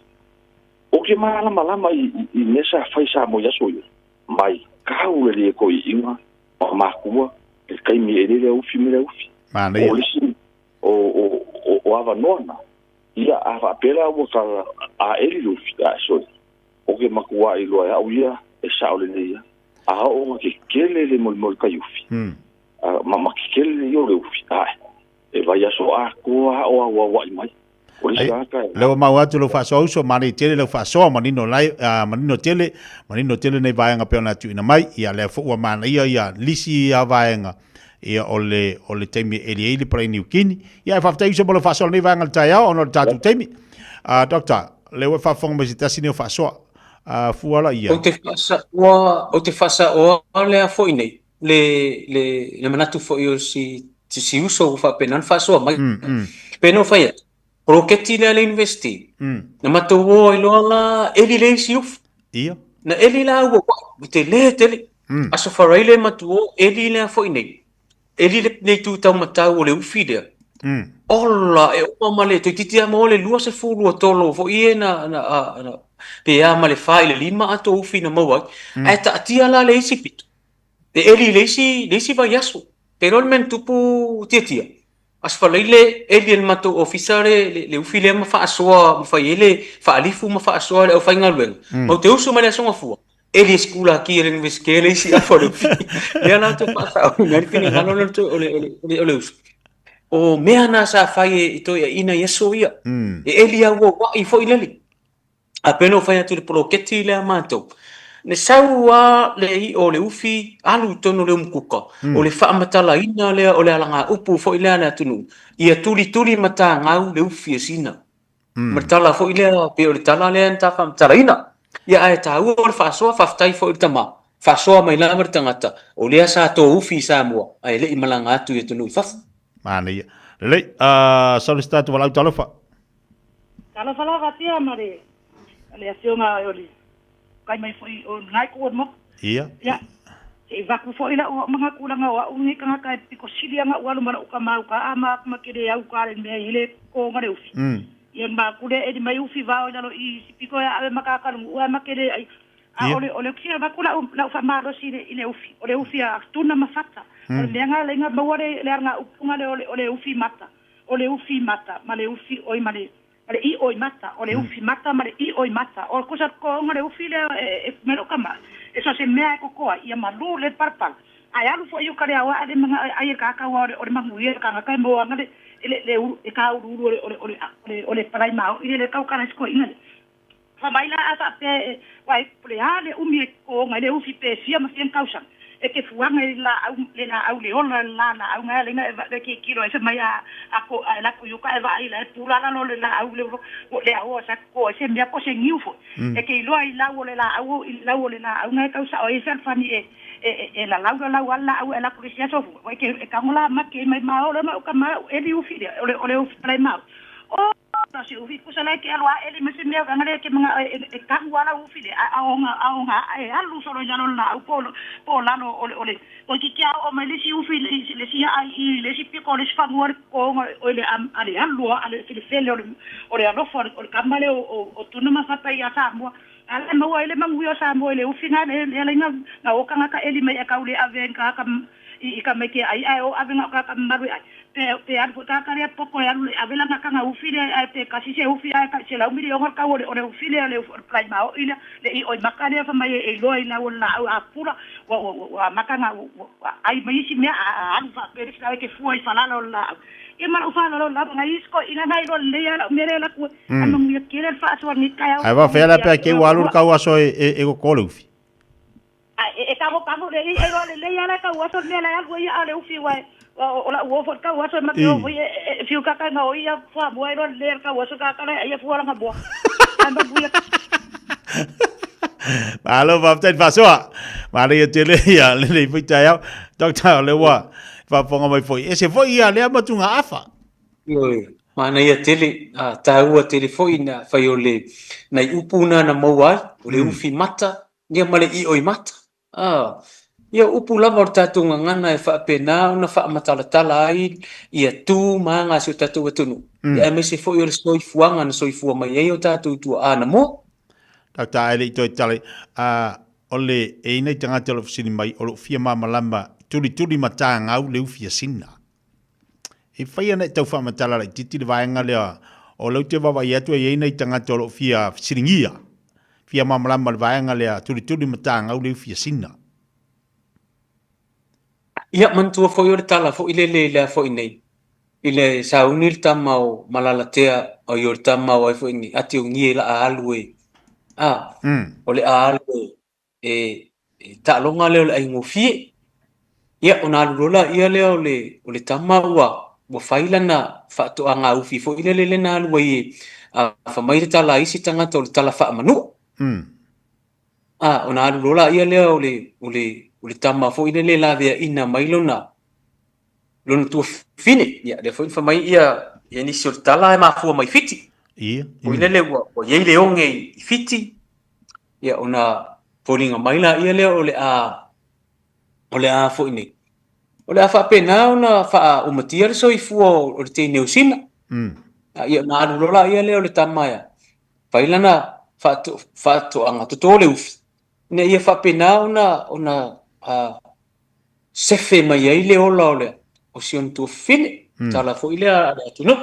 ou te malamalama i, i, i mea sa fai Samoa i aso ia, mai kau le le toeaiina ma matua i le taimi e lele aufi ma le aufi. Manaia. O le isi o, o, o, o avanoa na, ia a faapea la ua ta a eli le ufi, ae sole, o ke matua iloa e au ia e sao lelei ia. A oo na kekele le molimoli kai ufi, a, ma, ma kekele le ia o le ufi, ae, e vaiaso atoa a o auaua'i mai. O le isi Ai, tagata e. lea ua maua atu lau faasoa uso, manaia tele lau faasoa, manino lai, manino tele, manino tele nei vaega pei ona tuuina mai, ia lea foi ua manaia ia lisi a vaega, ia o le, o le taimi e eli ai le palai Niukini. Ia, e faafetai uso mo lau faasoa i lenei vaega o le taeao ona o le tatou taimi. Doctor, lea ua e faafofoga mai i se tasi nei o faasoa, fua la ia. Ou te faasaoa, ou te faasaoa lea foi nei, le, le, le manatu foi o si, si, si uso ua faapena ona faasoa mai. Pei ona ou fai atu, poloketi lea a le University, na matou o ai loa la, eli le isi ufi. Ia. Na eli la ua ua tele tele. Aso Faraile matou o, eli lea foi nei. Eli lenei tu taumatau o le ufi lea. Ola, e oma ma le, toeitiiti lava maua le 23 foi e na, na, a, na, pe a ma le 4 i le 5 ato ufi na maua ai. Ae taatia la le isi pito. E eli i le isi, le isi vaiaso. Te iloa le mea na tupu Tiatia? Aso Faraile, eli e le matou ofisa le, le, le ufi lea ma faasoa, ma fai ai le faalifu ma faasoa le aufaigaluega. Ma ou te usu mai le Aso Gafua, eli e sikulaki e le Iunivesite le isi afa o le ufi. Lea la ou te faasaoina ai le finagalo lea o le, o le, o le, o le uso. O mea na sa fai e, e toeaiina i aso ia. E eli auauai foi lele. A pei ona ou fai atu i le poloketi lea a matou, na sau lava le i'a o le ufi alu i totonu o le umukuka, o le faamatalaina lea o le alagaupu foi lea a le atunuu, ia tulituli matagau le ufi e Sina. Ma le tala foi lea, pei o le tala lea na ta faamatalaina. Ia ae taua le faasoa, faafetai foi i le tama, faasoa mai lava le tagata, o lea sa to ufi i Samoa, ae le i malaga atu i atunuu i fafo. Manaia. Lelei, sau le isi tatou valaau talofa. Talofa lava tia ma le le afioga o le kai mai foi o lena itu o le motu. Ia. Ia, se i vaku foi la'u manatu leaga o a'u lenei tagata e pito sili a ga'u alu ma la'u tama uka a ma ma ke le au ka le mea i le koga le ufi. Ia ma ku le eli mai ufi vao i lalo i si pito e a'e ma ka ka lungu ua ma ke le ai. A Ia. o le o le kila vaku la'u la'u fa'amalosi i le i le ufi. O le ufi a tuna ma fata. O le mea nga le nga maua le le alga upu nga le o le o le ufi mata. O le ufi mata ma le ufi oi ma le ma le i'o i mata, o le ufi mata ma le i'o i mata. O kusa koonga le ufi lea e e me lou kama, e so se mea e koko ai, ia malu le palapala. Ae alu foi i uka le aoa le manga ai e kakau o le o le manuia le kangaka e moa le le le ulu e ka ulu ulu o le o le o le o le o le palai mao i le le kau kana siko inga le. Fa mai la a faapea e, uae, o le a le umi e koonga i le ufi pe fia ma fia tausaga, e te fuaga i le laau, le laau le ola le la laau nga le nga le tilotilo ai fai mai a, a ko, a e latou i uka e vaai la e pula lalo le laau le le aoa sa ko ai se mea po se niu foi. E te iloa i lau o le laau, i lau o le laau nga e tau sao ai e fealofani e, e, e, e lalau lalau a le laau e latou i le isi aso fua, ua e te, e tago la maki ai mai ma o le ma uka ma eli ufi lea, o le, o le ufi palai ma o. O si ufi kusa lai ke alu aʻe le ma se mea anga le ke manga e e kahu ala ufi le a onga a onga e alu solo i lalo la au po po lalo o le o le o ki kia o mai le si ufi le le si ai i le si piko le si fanua le ko onga o le am a le alu a le fele fele o le o le alofa o le kama le o o tuna ma fata i a Samoa ala maua ai le manuia o Samoa i le ufi nga le le nga nga o kanga ka eli mai e kau le ave ka ka i i ka mai ke ai ae o ave nga ka ka malu ai pe pe alu foi ka ka lea poko e alu ave lana kanga ufi lea ae pe kasi se ufi ae ka se lau miliona le kau o le o le ufi lea le ufi o le palai maoʻi lea le i'o i maka lea fai mai e iloa i lau o le laau a pula ua ua ua amata na ua ai mai isi mea a alu faapea le isi laau e te fua i falala o le laau ia ma lou faaaloalo lava nai isi toeaiina na iloa lelei a lau mea lea e alu atu ai manuia tele le faasoa i lenei taeao Ae faafefea la pe a te ua alu le tau aso e e e koko le ufi? Ae. tagotago le i'a iloa lelei a la e tauaso le mea la e alu ai a o le ufi uae o la'u uo foi le tauaso e ma te o foi e fiu kaka e gaoi ia fuamoa e iloa lelei a le tauaso tagata la e aia fua lana moa. Ae manuia. Malo faafetai le faasoa. Manaia tele ia lenei foi taeao. Doctor, o lea ua faafofoga mai foi. Ese foi ia lea matugaafa. Ioe, manaia tele, taua tele foi na fai o le nai upu na na maua ai, o le ufi mata, ia ma le io i mata. Ia o upu lava o le tatou gagana e faapena ona faamatalatala ai ia tu ma aga a si o tatou atunuu, ia aemaise foi o le soifuaga na soifua mai ai o tatou tuaa anamua. Doctor, ae le i toe tala, o le, e i ai nai tagata o lo o fesili mai, o lo o fia malamalama, tulituli matagau le ufi asina. E fai ana e tau faamatala laitiiti le vaega lea, o lea ou te vaavaai atu e i ai nai tagata o lo o fia fesiligia, fia malamalama i le vaega lea, tulituli matagau le ufi asina. Ia, manatua foi o le tala foi lele i le a foi nei, i le sauni le tama o Malalatea, oi o le tama o ai foi nei, Atiogie i la alu e, a, o le a alu e, e taaloga lea o le aigofie. Ia, ona alu loa laia lea o le, o le tama ua, ua fai lana faatoaga ufi foi lele lea na alu ai e fai mai le tala a isi tagata o le tala faamanua. A, ona alu loa laia lea o le, o le, o le tama foi lele e laveaina mai lona, lona tuafafine. Ia, lea foi na fai mai ia, ia nisi o le tala e mafua mai Fiti. Ia. Foi lele ua, ua i ai le oge i Fiti, Ia, ona foliga mai laia lea o le a, o le a foi nei. O le a faapena ona faaumatia le soifua o le teine o Sina. Ia, ona alu loa laia lea o le tama e fai lana faatoaga toto le ufi, ina ia faapena ona, ona sefe mai ai le ola o le o si ona tuafafine, tala foi lea a le atunuu.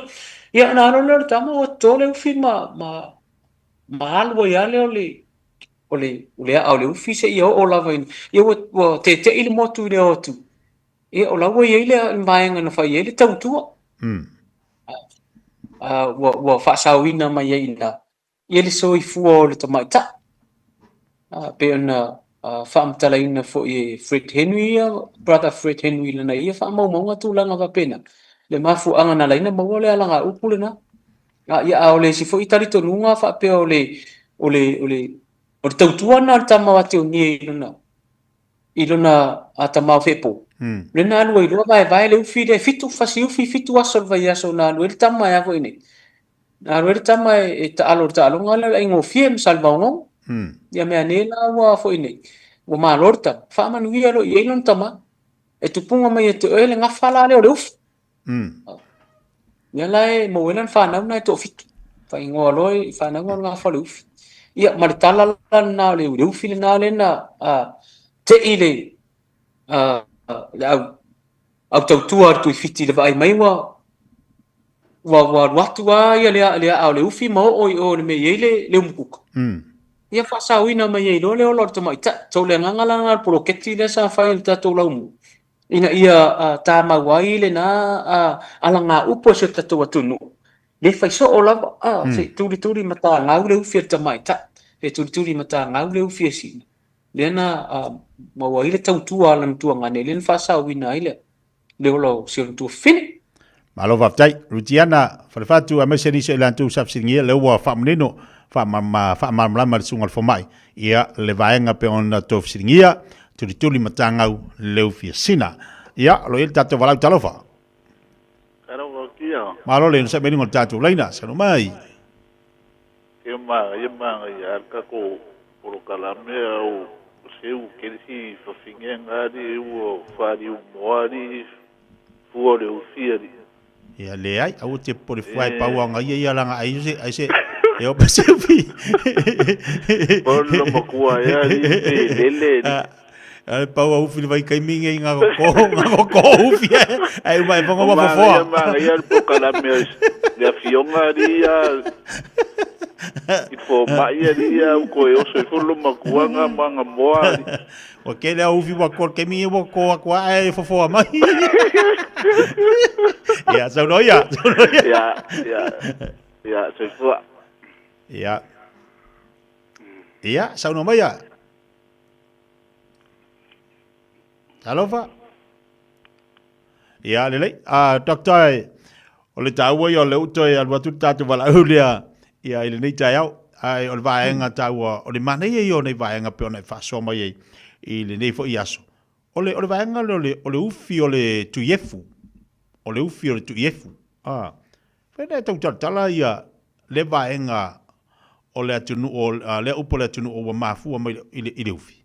Ia, ona alu lea o le tama ua toto le ufi ma, ma, ma alu ai lava lea o le, o le, o le aa o le ufi seia oo lava ina, ia ua, ua tete'i le motu i le o atu, ia o la ua i ai le vaega na fai ai le tautua. Ua, ua faasaoina mai ai i ina ia le soifua o le tamaitai. Pei ona faamatalaina foi e Fred Henry ia, Brother Fred Henry i lana ia faamaumauga tulaga faapena, le mafuaaga na ala ai ona maua le alagaupu lena. Ia, a o le isi foi talitonuga faapea o le, o le, o le, o le tautua lena a le tama o Ateonie i lona, i lona tama o Feepo. Lea na alu ai loa vaevae le ufi lea e fitu, fasi ufi, fitu aso o le vaiaso na alu ai le tama e a foi nei. Na alu ai le tama e taalo i le taaloga lea o le aigofie ma Salevaogogo. Ia mea ane la ua foi nei, ua malo le tama, faamanuia loa i ai lona tama. E tupuga mai ia te oe le gafa la lea o le ufi. Ia la e maua ai lana fanau lena e toafitu. Faaigoa loa i fanau o le gafa o le ufi. Ia ma le tala la lena o le ufi lena lea na tei le le au au tautua a le Tuifiti i le vaai mai ua ua ua alu atu lava ia le le aa o le ufi ma oo i o i le mea e i ai le le umukuka. Ia faasaoina mai ai loa le ola o le tamaitai. So o le agaga la lena o le poloketi lea sa fai e le tatou laumua, ina ia tamau ai lena alagaupu a si o tatou atunuu, le fai soo lava, se i tulituli matagau le ufi a le tamaitai, pe tulituli matagau le ufi a sina. Lea na maua ai le tautua a lana tuagane, lea na faasaoina ai le ola o si ona tuafafine. Malo faafetai. Rutiana Falefatu aemaise nisi o i latou sa fesiligia, lea ua faamanino, faamalamalama e le Susuga i le Fomai, ia le vaega pei ona tou fesiligia, tulituli matagau leu fiasina. Ia, o lo o i ai le tatou valaau talofa. Talofa kia. Malo le onosai mai luga o le tatou laina, saunoa mai. Ke manaia manaia a le tatou polokalame au seu kelisi fafine nga ali ua faliu moa ali fua o le ufi ali. Ia leai, aua te popole fua e pau aga ia ia langa ai se ai se e opa se ufi. Polo makua e ali pe lele ali. A pau a ufi le vai kaimi nge nga ko nga ko ufi e ai uma e fonga wa fofoa. Manaia manaia le polokalame le afioga ali ia i fomai ali ia u koe oso ifo lo makua nga ma nga moa ali. Ua kele au ufi ua ko kemi ua ko aku ae fofoa mai. Ia, saunoa ia, saunoa ia. Ia, ia, ia, soifua. Ia. Ia, saunoa mai ia. Talofa. Ia, lelei. A, Doctor, o le taua ia o le uto e alu atu le tatou valaau lea ia i lenei taeao. Ae o le vaega taua, o le manaia ia o nei vaega pei ona e faasoa mai ai i lenei foi aso. O le, o le vaega lea o le, o le ufi o le tuiefu. O le ufi o le tuiefu. A, fai e tau talatala ia le vaega o le atunuu, o lea upu o le atunuu ua mafua mai i le, i le ufi.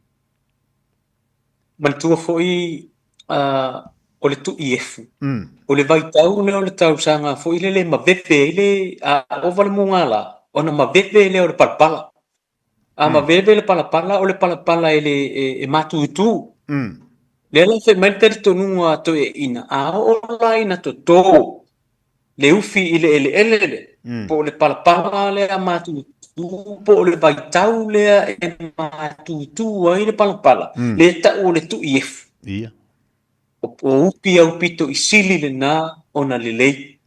Manatua foi o le tuiefu. O le vaitau lea o le tausaga foi lele maveve ai le a ova le mugala, ona maveve lea o le palapala. A maveve le palapala, o le palapala e le e matutu. Lea la fai mai le talitonuga a toeaiina, a oo la ina toto le ufi i le eleele lea, po o le palapala lea matutu, po o le vaitau lea e matutu ai le palapala, lea tau o le tuiefu. Ia. O ufi aupito i sili lena ona lelei.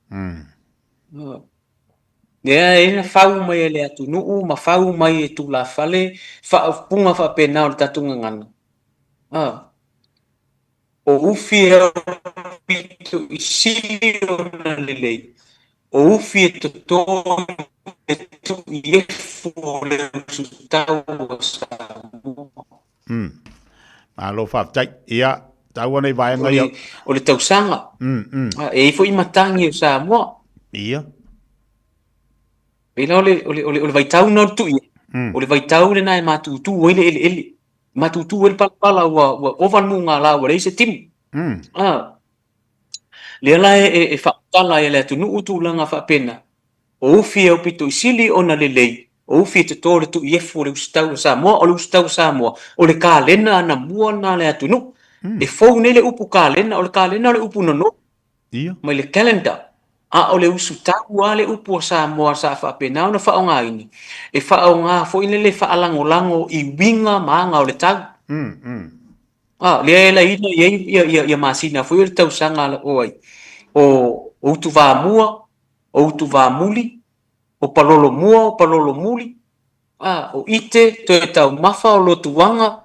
Lea e na fau mai e le atunuu ma fau mai e tulafale, faaupuga faapena o le tatou gagana. O ufi e aupito i sili ona lelei, o ufi e toto i le tuiefu o le usutau o Samoa. Malo faafetai. Ia, taua nei vaega ia. O le tausaga. E i ai foi matagi o Samoa. Ia. Pei la o le, o le, o le, o le vaitau na o le tuie. O le vaitau lena e matutu ai le eleele. Matutu ai le palapala ua, ua ova le mugala ua leai se timu. Lea la e, e faamatala ai e le atunuu tulaga faapena. O ufi e aupito i sili ona lelei, o ufi e toto le tuiefu o le usitau o Samoa, o le usitau o Samoa, o le kalena anamua lena a le atunuu. E fou nei le upu kalena, o le kalena o le upu nono, mai le calendar, a o le usutau lava le upu a Samoa sa faapena ona faaaogaina, e faaaoga foi lele faalagolago i uiga ma aga o le tau. Lea e laina i ai ia masina foi o le tausaga o ai, o Utuvamua, o Utuvamuli, o Palolomua, o Palolomuli, o Ite, toe taumafa, o Lotuaga,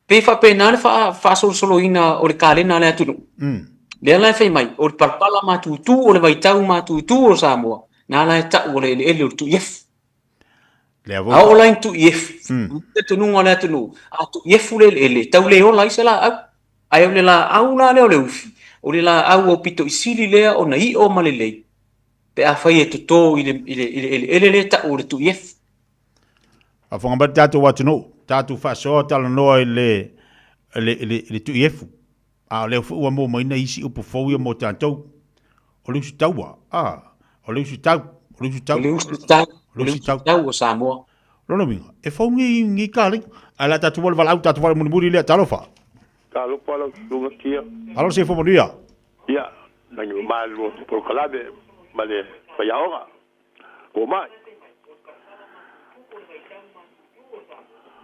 pei faapena le faasolosoloina o le kalena a le atunuu. Lea la e fai mai, o le palapala matutu, o le vaitau matutu o Samoa, na la e tau o le eleele o le tuiefu. A oo la ina tuiefu, talitonuga o le atunuu, a tuiefu le eleele, tau le ola ai se laau. Ae o le laau la lea o le ufi, o le laau aupito i sili lea ona i'o ma lelei, pe afai e toto i le eleele lea e tau o le tuiefu. Faafofoga mai le tatou atunuu, tatou faasoa talanoa i le, le, le, le tuiefu. A o lea foi ua maua mai nai isi upu fou ia mo tatou. O le usitaua, a, o le usitau, o le usitau. O le usitau, o le usitau o Samoa. Lona uiga, e fou nei, nei kalei. Ae o le a tatou o le valaau, tatou valaau mulimuli lea, talofa. Talofa lau susuga Tia. Alo se fo manuia. Ia, nagi o malu polokalame ma le faiaoga. Ua mai.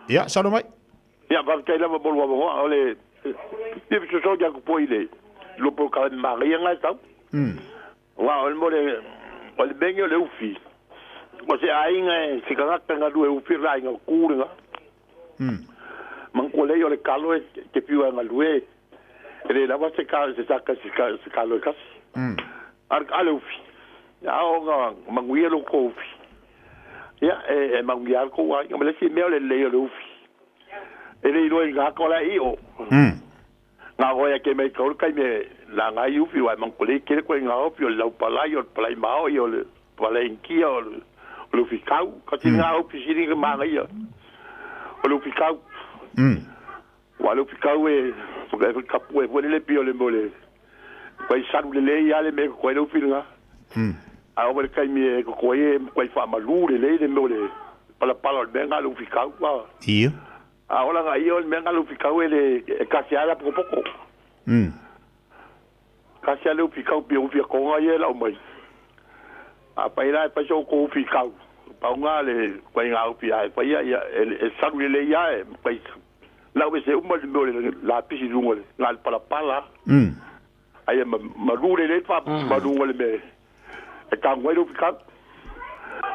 Ia, saunoa mai. Ia, faafetai lava mo lou avanoa. O le fia fesoasoani atu foi i le lua polokalame manaia lena e sau. Aua o le mea o le, o le mea lenei o le ufi, o se aiga e, se tagata e galue ufi, o le aiga tu lena. Manatua lelei o le talo e te fiu e galue, e le lava se se saka se se talo e tasi. A le ufi, a oo ina manuia lo outou ufi, ia e manuia lava le tou aiga. Ma le isi mea o le lelei o le ufi, e le iloa i gata o la e io. Na oe ake mai kau le taimi e laga ai ufi, aua e manatua lelei e tele ituaiga ufi, o le laupalai, o le palai maoi, o le palai initia, o le ufi kau. Kasi lena ufi sili ona manaia, o le ufi kau. Aua o le ufi kau e tapue ai foi le pei o le mea o le matuai salu lelei lava le mea e toto ai le ufi lena. A oo mai le taimi e toto ai e matuai faamalu lelei le mea o le palapala o le mea lena o le ufi kau. A ola nga ia o le mea nga le ufikau e le e kasi a la pokopoko. Kasi a le ufikau pia ufi a konga ia e lau mai. A pai la e pai so ko ufikau. Pau nga le pai nga ufi a e pai ia ia e salu le le ia e pai lau e se uma le mea o le lapisi lunga le nga le palapala. Ai e malu le le fa malu le mea e tango ai le ufikau.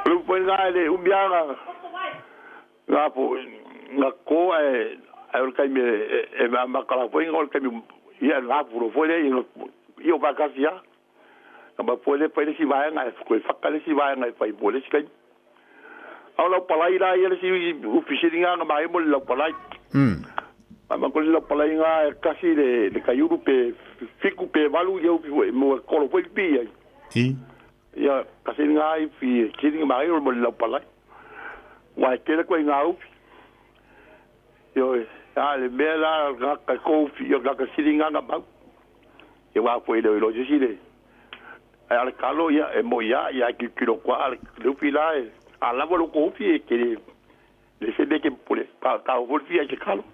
O le ufi nga e le umi a nga Nga po, nga ko ae, ae o le taimi e, e, e makala foi nga o le taimi Ia gafulo foi lea i o faatasi lava. Na mapu ai lea fai le isi vaega e toe faka le isi vaega e fai mo le isi taimi. A o lau palai la ia le isi ufi sili na na mo le lau palai. A ma ko le lau palai na e kasi le kaiulu pe fiku pe valu ia ufi foi mo kolo foi pi ai. I. Ia kasi nga i fi sili na mo le lau palai. Wa tele ko nga ufi. Io a le mea la ka ka ko ufi ia ka sili nga na mau. Ia wa foi le lo si le. Ai ale kalo ia e mo ia ia ki kilo kwa ale le ufi la e a lava lo ko ufi e ke le se be ke pole ka ka o fi ai ke kalo.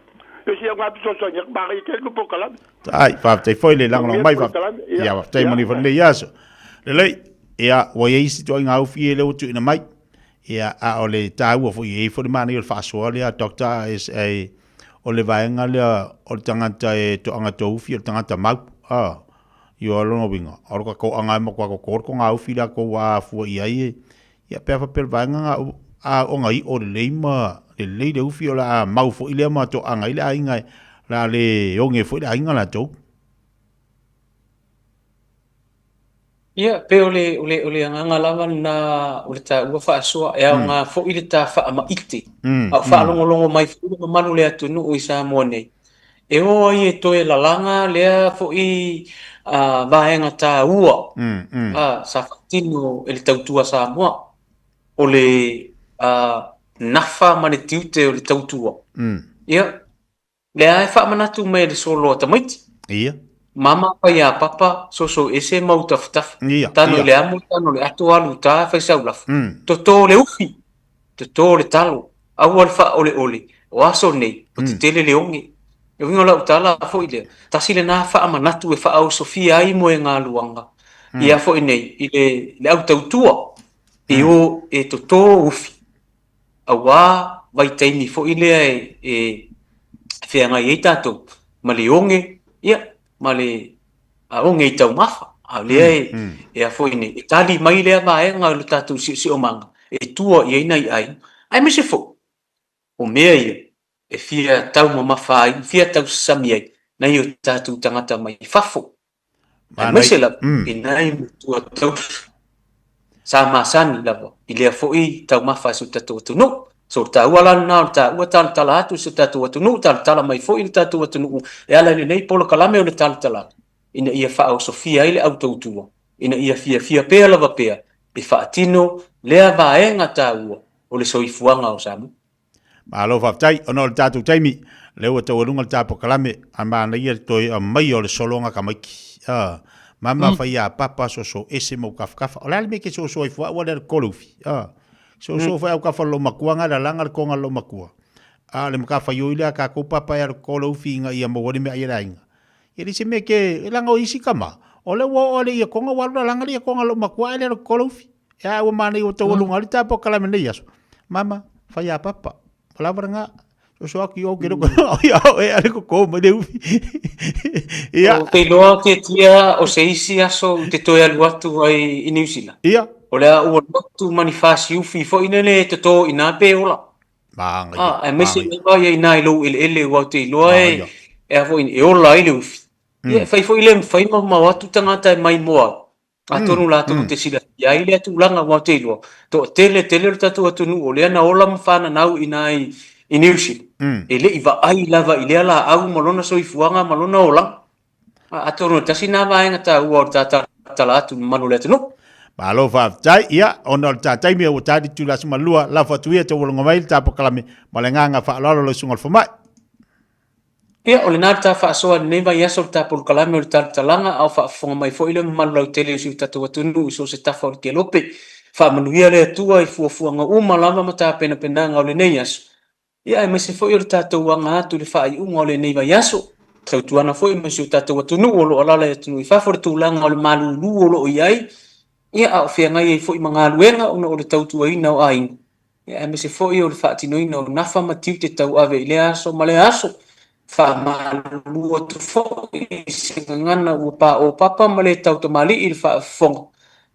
Yo si nga piso so nya ba ke ko po kala. Ai, faafetai foi le lagolago mai ia faafetai mo le lenei aso. Lelei, ia ua i ai isi ituaiga ufi e le ua tuuina mai. Ia a o le taua foi e i ai foi le manaia o le faasoa lea Doctor e o le vaega lea o le tagata e toaga toufi o le tagata mau. Ah, ia o lona uiga, o le toaga e matua toto le togaufi lea tou a fua i ai e, ia pe a faapea o le vaega na a ona iʻo lelei ma lelei le ufi o le a mau foi lea ma toaga ai le aiga o le a le oge foi le aiga latou. Ia, pei o le, o le, o le agaga lava lena o le taua faasoa, e aoga foi le ta faamaite, a o faalogologo mai foi le mamalu o le atunuu i Samoa nei, e o ai e toe lalaga lea foi vaega taua sa faatino e le tautua Samoa, o le nafa ma le tiute o le tautua. Ia, lea e faamanatu mai e le solo a tamaiti. Ia. Mama fai a papa, soso ese mau tafatafa. Ia. Tano i le amo, tano i le ato, alu uta, fai sau lafo. Toto le ufi, toto le talo, aua le faaoleole, o aso nei, ua tetele le oge. Le uiga o lau tala foi lea, tasi lena faamanatu e faaosofia ai moegaluaga ia foi nei i le au tautua e o e toto ufi, aua vaitaimi foi lea e feagai ai tatou ma le oge, ia, ma le oge i taumafa. A o lea e a foi nei, e tali mai lea vaega o le tatou siosiomaga e tua i ai nai aiga, aemaise foi o mea ia e fia taumamafa ai, fia tausasami ai nai o tatou tagata mai fafo. Aemaise lava i nai matua tausi sa masani lava i lea foi taumafa a si o tatou atunuu. So o le taua la lena o le taua talatala atu i si o tatou atunuu, talatala mai foi i le tatou atunuu e ala i lenei polokalame o le talatalaga ina ia faaosofia ai le au tautua, ina ia fiafia pea lava pea e faatino lea vaega taua o le soifuaga o Samoa. Malo faafetai ona o le tatou taimi lea ua taualuga le ta polokalame a manaia le toe aumaia o le sologa tamaiti a mama fai a papa soso ese ma ukafakafa o le a le mea e te soso ai fua ua lea le kolofi a soso fai au kafa lo matua nga la langa le konga lo matua a le matafaioi lea a tatou papa e alu kolofi ina ia maua le mea ai le aiga e le se mea ke e langa o isi tama o lea ua oo le ia konga ua alu la langa le ia konga lo matua e le alu kolofi E a ua manaia ua taualuga ai le ta polokalame nei aso. Mama, fai a papa. Ua lava lena. Soso atu i ou ke loko ia o e ale koko mai le ufi. Ia. Ou te iloa Ketia o se isi aso ou te toe alu atu ai i Niu Sila. Ia. O le a ua alu atu ma ni fasiufi foi lele e toto i ina pe ola. Manaia. Ah, aemaise lava ia ina i lou eleele aua ou te iloa e e a foi e ola ai le ufi. Ia e fai foi le mafai ma o atu tagata e maimoa atu. Atonu latou te silafia ai lea tulaga aua ou te iloa, toatele tele o le tatou atunuu o lea na ola ma fananau i ina i Niu Sila, e le i vaai lava i lea laau ma lona soifuaga ma lona olaga. Atonu e tasi lena vaega taua o le talatala atu i mamalu o le atunuu. Malo faafetai. Ia, ona o le ta taimi ua tali itula 12, lafo atu ia taualoga mai le ta polokalame ma le agaga faaaloalo lau Susuga i le Fomai. Ia, o lena le ta faasoa i lenei vaiaso o le ta polokalame o le talatalaga, a o faafofoga mai foi le mamalu lautele o si o tatou atunuu i so o se tafa o le kelope. Faamanuia le Atua i fuafuaga uma lava ma tapenapenaga o lenei aso, ia aemaise foi o le tatou aga atu i le faaiuga o lenei vaiaso. Tautuana foi ma si o tatou atunuu o lo o alaala i atunuu i fafo le tulaga o le malulu o lo o i ai, ia a o feagai ai foi ma galuega ona o le tautuaina o aiga. aemaise foi o le faatinoina o nafa ma tiute tauave i lea aso ma lea aso. Faamalulu atu foi i se gagana ua paopapa ma le tautamalii i le faafofoga.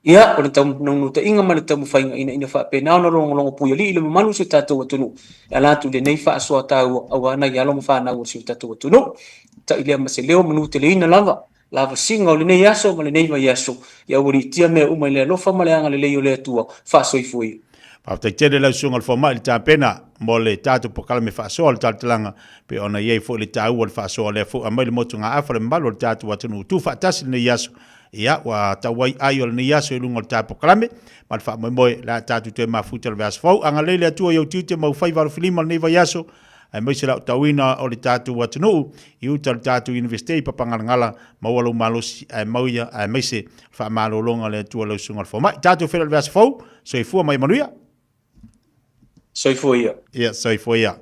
Ia, o le naunautaiga ma le taumafaiga ina ia faapena ona logologo puialii le mamalu o si o tatou atunuu e ala atu i lenei faasoa taua aua nai alo ma fanau o si o tatou atunuu. Faafetai lea ma se leo manuteleina lava lavasiga o lenei aso ma lenei vaiaso, ia aualiitia mea uma i le alofa ma le agalelei o le Atua. Faasoifua ia. Faafetai tele lau Susuga i le Fomai i le tapena mo le tatou polokalame faasoa o le talatalaga pei ona i ai foi le taua o le faasoa lea foi aumai le motugaafa le mamalu o le tatou atunuu tu faatasi lenei aso. Ia, ua tau ai ai o lenei aso i luga o le tatou polokalame ma le faamoemoe la tatou toe mafuta le vaiaso fou. Agalelei le Atua i ou tiute ma ou faiva alofilima lenei vaiaso aemaise le aotauina o le tatou atunuu i uta o le tatou Universite i Papagalagala, maua lou malosi ae mauia aemaise faamalologa le Atua lau Susuga i le Fomai. Tatou feiloai i le vaiaso fou, soifua ma ia manuia. Soifua ia. Ia, soifua ia.